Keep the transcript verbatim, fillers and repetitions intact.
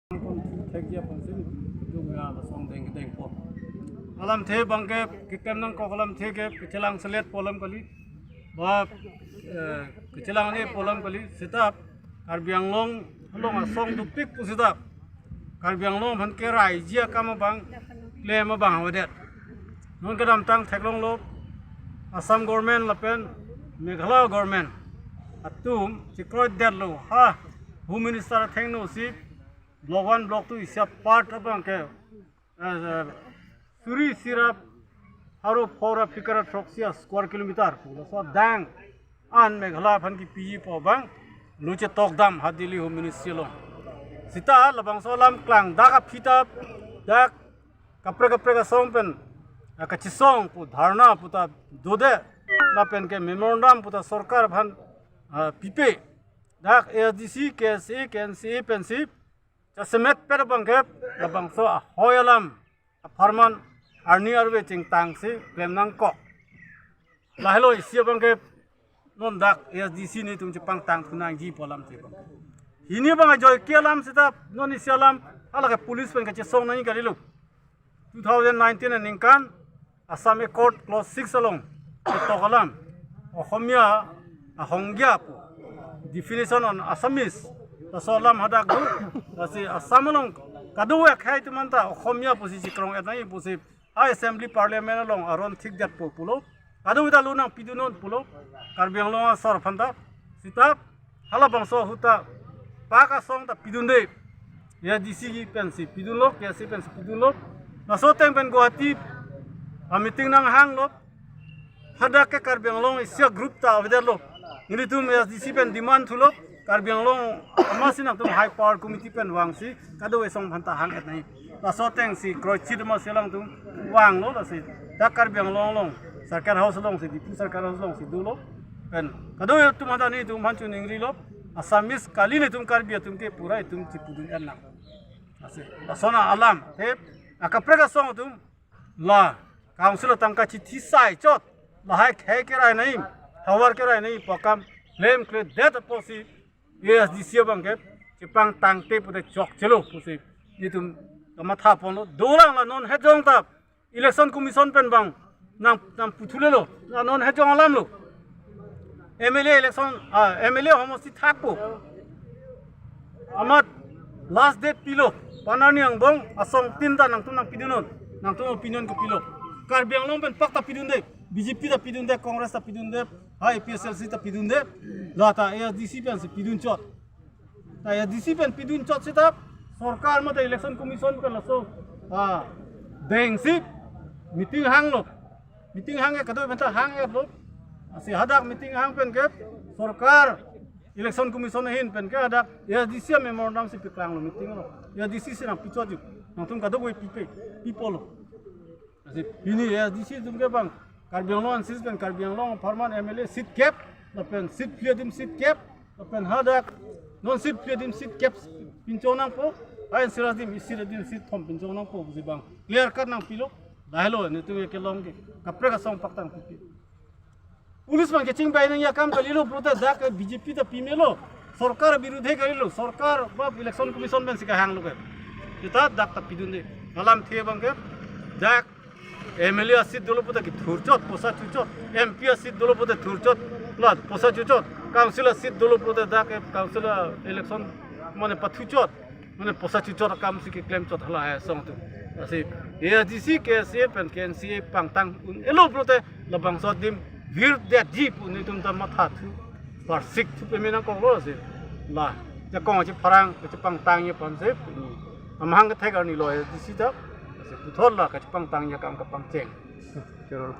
Thekji aphansi nelitum ya lasong deng dengpo. Alamthe abangke keklem nangkok alamthe ke kechelang selet pu alam kali. Ba, eh, kechelang ne pu alam kali. Seta Karbi Anglong along asong dopik pu seta Karbi Anglong aphan keraiji akam abang klem abang avedet. Non kedamtang theklonglo, Assam government lapen Meghalaya government atum chekroidetlo, ha, Home Minister athengno si Block one, Block two isi apart abangke, eh, eh, suri isi ra pharo phongo ra phli kre ra throksi square kilometer pu laso adang an Meghalaya aphan kipiji pu abang lo chetok dam ha Delhi Home Ministry along. Seta labangso alam klang dak aphi ta dak kaprek kaprek asong pen, ah, kachesong pu dharna pu ta dode, lapen ke memorandum pu ta sorkar aphan, ah, pipe. Dak A S D C, K S A, K N C A pensi jasemet pet abangke labangso ahoi alam apharman arni arve chingtangsi klem nangkok. Lahelo isi abangke non dak A S D C nelitum chepangtang thu nangji pu alamthe abang. Hini abang ajoike alam seta non isi alam, hala ke police pen kachesong nangji kalilo. Two thousand nineteen aningkan Assam Accord Clause six along ketok alam, Ohomia ahongja pu, definition on Assamese, laso alam hadak do. Lasi Assam along kadokave akhei atum anta Ohomia pusi chekrong-et nangji pusi ha Assembly Parliament along aron thikdet pu pulo. Kadokave ta lo nangpidun non pulo Karbi Anglong asor aphan ta. Seta halabangso ahut ta pak asong ta pidunde. A S D C pensi pidunlo, K S A pensi pidunlo. Laso ateng pen Guwahati ameeting nanghanglo. Hadak ke Karbi Anglong isi agroup ta avedetlo. Nelitum A S D C pen demand thulo, Karbi Anglong amatsi nangtum High Power Committee pen vangsi kadokave asong aphan ta hang-et nangji. Laso atengsi kroichit amatsi alangtum vanglo, lasi dak Karbi Anglong along Circuit House alongsi, Diphu Circuit House alongsi dolo. Pen kadokave atum hadak nelitum aphan choningrilo, Assamese kali, nelitum Karbi atum ke pura itum chipudun-et nang. Lasi lason alamthe akaprek asong atum la council atangka chithi sai chot, lahai khei kerai nangji, havar kerai nangji pu akam klemkledet apotsi A S D C abangke chepangtangte pute chokchelo pusi nelitum kamatha ponlo. Dolang la non hejong ta Election Commission pen abang nang, nangputhulelo, la non hejong alamlo. M L A election, ah, M L A homosti thakpo. Amat last date pilo, panarni angbong asong tin ta nangtum nangpidun non, nangtum opinion kopilo. Karbi Anglong pen pak ta pidunde, B J P ta pidunde, Congress ta pidunde, ha A P H L C ta pidunde, la ta A S D C pensi pidun chot. Ta A S D C pen pidun chot seta sorkar mate Election Commission pen laso, ah, dengsi meeting hanglo. Meeting hangke kadokave aphanta hang-etlo. Lasi hadak meeting hang pen ke sorkar Election Commission ahin pen ke hadak A S D C amemorandum si paklanglo meeting along. A S D C si nangpichotji. Nangtum kadokave pipe, pipolo. Lasi pini A S D C atum ke bang Karbi Anglong ansis pen Karbi Anglong apharman M L A seat kep, lapen seat phli adim seat kep, lapen hadak non seat phli adim seat kep pinchong nangpo, ha N C R adim isi adim seat thom pinchong nangpo pusi bang clear cut nangpilo. Lahelo nelitum kelong ke kaprek asong paktang pipi. Police abang kachingbai nangji akam kalilo pulote dak ke B J P ta pimelo. Sorkar abirudhe kalilo. Sorkar ba Election Commission pensi kahanglo ke. Seta dak ta pidunde. Alamthe abangke dak M L A aseat dolo pulote kethur chot, poisa chu chot. M P aseat dolo pulote thur chot, la poisa chu chot. Council aseat dolo pulote dak ke council a-election mane pathu chot. Mane poisa chu chot akam si keklem chot hala asong atum. Lasi A S D C, K S A pen K N C A pangtang un-elo pulote labangso adim virdetji pu nelitum ta matha thu parsik thu peme nangkoklo si. La jakong chepharang chepangtangji aphansi amahang kethek arnilo A S D C ta. Lasi puthot la kachepangtangji akam kapangcheng. Choro.